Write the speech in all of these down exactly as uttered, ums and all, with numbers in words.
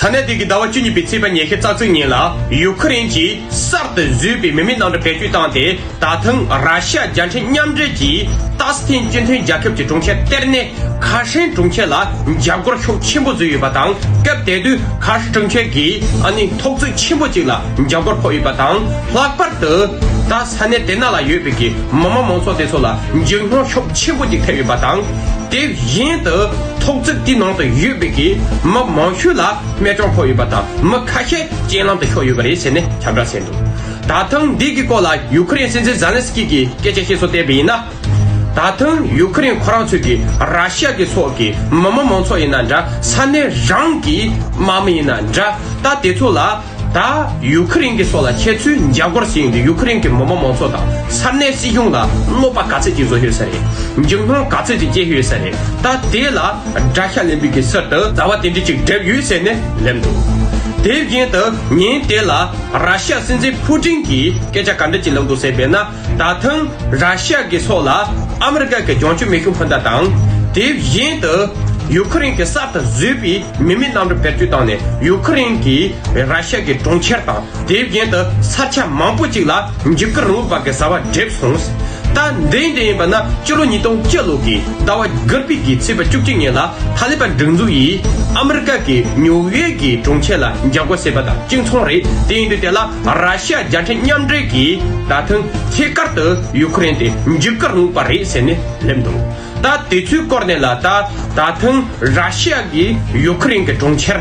ས་གནས་དེ་གི་ཟླ་བ་བཅུ་གཉིས་པའི་ཚེས་པ་ཉི་ཤུ་རྩ་གཅིག་ཉིན་ལ་ཡུ་ཁུ་རེན་གྱིས་གསར་དུ་བཟོས་པའི་མི་མེད་གནམ་གྲུ་བེད་སྤྱོད་བཏང་སྟེ། ད་ཐེངས་ར་ཤི་ཡ་རྒྱལ་ཕྲན་མཉམ་འབྲེལ་གྱིས་ཏཱ་སི་ཐན་སྤྱི་མཐུན་རྒྱལ་ཁབ་ཀྱི་གྲོང་ཁྱེར་གཏེར་གནས་ཁ་ཧྲེང་གྲོང་ཁྱེར་ལ་འཇབ་རྒོལ་ཤུགས་ཆེན་པོ་བཟོས་ཡོད་པ་དང་། སྐབས་དེ་དུས་ཁ་ཧྲེང་གྲོང་ཁྱེར་གྱིས་ཨ་ནི་ཐོག་བརྩེགས་ཆེན་པོ་གཅིག་ལ་འཇབ་རྒོལ་ཕོག་ཡོད་པ་དང་། ལྷག་པར་དུ་ད་ས་གནས་དེ་ནང་ལ་ཡོད་པའི་གི་མི་དམངས་མང་ཚོགས་དེ་ཚོ་ལ་འཇིགས་སྣང་ཤུགས་ཆེན་པོ་གཅིག་ཐེབས་ཡོད་པ་དང་། དེ་བཞིན་དུ་ཐོག་བརྩེགས་དེའི་ནང་དུ་ཡོད་པའི་གི་མི་མང་ཤོས་ལ་རྨས་སྐྱོན་ཕོག་ཡོད་པ་དང་། མི་ཁ་ཤས་རྐྱེན་ལམ་དུ་ཤོར་ཡོད་པ་རེད་ཟེར་ནས་ཁྱབ་བསྒྲགས་བྱས་འདུག་ད་ཐེངས་འདི་གི་སྐོར་ལ་ཡུ་ཁུ་རེན་སྲིད་འཛིན་ཛེ་ལན་སི་ཀི་གིས་སྐད་ཆ་བཤད་སྲོལ་བལྟས་པ་ཡིན་ན། ད་ཐེངས་ཡུ་ཁུ་རེན་ཁོ་རང་ཚོས་ཀྱི་ར་ཤི་ཡ་གི་སོགས་ཀྱི་མི་དམངས་མང་ཚོགས་ཡིན་ན་འདྲ། ས་གནས་རང་གི་དམག་མི་ཡིན་ན་འདྲ། ད་དེ་ཚོ་ལ་ད་ཡུ་ཁུ་རེན་གྱི་སོགས་ལ་ཁྱེད་ཚོས་འཇབ་རྒོལ་བྱས་ཡོང་དུས། ཡུ་ཁུ་རེན་གྱི་མི་དམངས་མང་ཚོགས་དང་ས་གནས་སྲིད་གཞུང་ལ་གནོད་པ་ག་ཚད་ཅིག་བཟོ་ཡོད་ས་རེད། འཇིགས་སྣང་ག་ཚད་ཅིག་སྐྱེས་ཡོད་ས་རེད། ད་དེ་ལ་དགྲ་ཤ་ལེན་པའི་གི་ཚུལ་དུ་ཟླ་བ་དེ་འདྲ་ཅིག་བསྒྲུབས་ཡོད་ཟེར་ནས་སླེབས་འདུག་དེ་བཞིན་དུ་ཉིན་དེ་ལ་ར་ཤི་ཡ་སྲིད་འཛིན་ཕུ་ཀྲིན་གྱིས་སྐད་ཆ་ག་འདྲ་ཅིག་གླེང་འདུག་ཟེར་བས་ན། ད་ཐེངས་ར་ཤི་ཡ་གི་སོགས་ལ་ཨ་མི་རི་ཀ་གི་གྱོང་གུད་མེད་མཁན་སྤུན་ཟླ་དང་། དེ་བཞིན་དུ་ཡུ་ཁུ་རེན་གྱིས་གསར་དུ་བཟོས་པའི་མི་མེད་གནམ་གྲུ་བེད་སྤྱོད་བཏང་ནས་ཡུ་ཁུ་རེན་གྱིས་ར་ཤི་ཡ་གི་གྲོང་ཁྱེར་དང་། དེ་བཞིན་དུ་ས་ཆ་མང་པོ་ཅིག་ལ་འཇིགས་སྐུལ་རིང་ལུགས་པ་གི་ཟླ་བ་བསྒྲིགས་སོང་། ད་འདི་འདྲ་ཡིན་པ་ན་སྤྱི་ལོ་ཉིས་སྟོང་བཅུ་ལོ་གི་ཟླ་བ་དགུ་པའི་གི་ཚེས་པ་བཅུ་གཅིག་ཉིན་ལ་ཐ་ལི་པན་སྒྲིག་འཛུགས་ཡིས་ཨ་མི་རི་ཀ་གི་ཉུའུ་ཡོག་གི་གྲོང་ཁྱེར་ལ་འཇབ་རྒོལ་བྱས་པ་དང་གཅིག་མཚུངས་རེད། དེ་ཡིན་དུས་དེ་ལ་ར་ཤི་ཡ་རྒྱལ་ཕྲན་མཉམ་འབྲེལ་གྱིས་ད་ཐེངས་ཐད་ཀར་དུ་ཡུ་ཁུ་རེན་དེ་འཇིགས་སྐུལ་རིང་ལུགས་པ་རེད་ཟེར་ནས་སླེབས་འདུག་ད་དེ་ཚོའི་སྐོར་ནས་ལ་ད་ད་ཐེངས་ར་ཤི་ཡ་གིས་ཡུ་ཁུ་རེན་གྱི་གྲོང་ཁྱེར་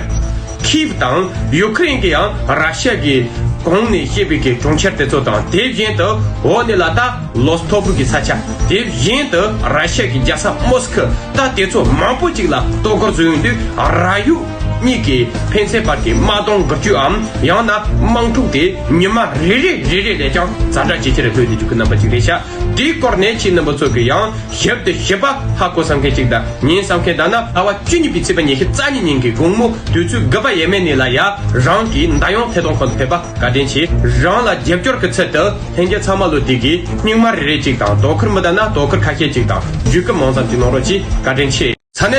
ཁིབ་དང་། ཡུ་ཁུ་རེན་གྱིས་ཡང་ར་ཤི་ཡ་གི་གོང་ནས་བཤད་པའི་གི་གྲོང་ཁྱེར་དེ་ཚོ་དང་། དེ་བཞིན་དུ་འོག་ནས་ལ་ད་ལོ་སི་ཐོ་བུ་གི་ས་ཆ། དེ་བཞིན་དུ་ར་ཤི་ཡ་གི་རྒྱལ་ས་མོ་སི་ཁི། ད་དེ་ཚོ་མང་པོ་ཅིག་ལ་གཏོར་རྒོལ་བཟོས་ཡོང་དུས། ར་ཡུག་གཉིས་ཀྱི་ཕན་ཚུན་བར་གྱི་དམག་དོན་འགུལ་སྐྱོད་འམ། ཡང་ན་དམག་འཁྲུག་དེ་ཉི་མ་རེ་རེ་རེ་རེ་ལས་ཀྱང་ཛ་དྲག་ཇེ་ཆེར་ལྷོད་དེ་འཇུག་གི་རྣམ་པ་ཅིག་རེད་ཤག་དེའི་སྐོར་ནས་ཁྱེད་རྣམ་པ་ཚོ་གིས་ཡང་ཞིབ་ཏུ་ཞིབ་པ་ཧ་གོ་བསམ་མཁན་ཅིག་དང་། ཉན་བསམ་མཁན་དང་ན། ཟླ་བ་བཅུ་གཉིས་པའི་ཚེས་པ་ཉི་ཤུ་རྩ་གཉིས་ཉིན་གྱི་དགོང་མོ་དུས་ཚོད་དགུ་པ་ཡས་མས་ནས་ལ་ཡ་རང་གི་མདའ་ཡོང་ཐད་གཏོང་ཁང་དུ་ཕེབས་པ་བཀའ་དྲིན་ཆེ། རང་ལ་རྒྱབ་སྐྱོར་གྱི་ཚུལ་དུ་ལྷན་རྒྱས་ཚང་མ་ལོ་དེ་གི་སྙིང་དམར་རེ་རེ་གཅིག་དང་། དོ་ཁུར་མི་ལྡན་ན་དོ་ཁུར་ཁ་ཤས་གཅིག་དང་། བརྒྱུད་སྐུལ་མང་ཙམ་གྱི་གནང་རོགས་གྱིས། བཀའ་དྲིན་ཆེ།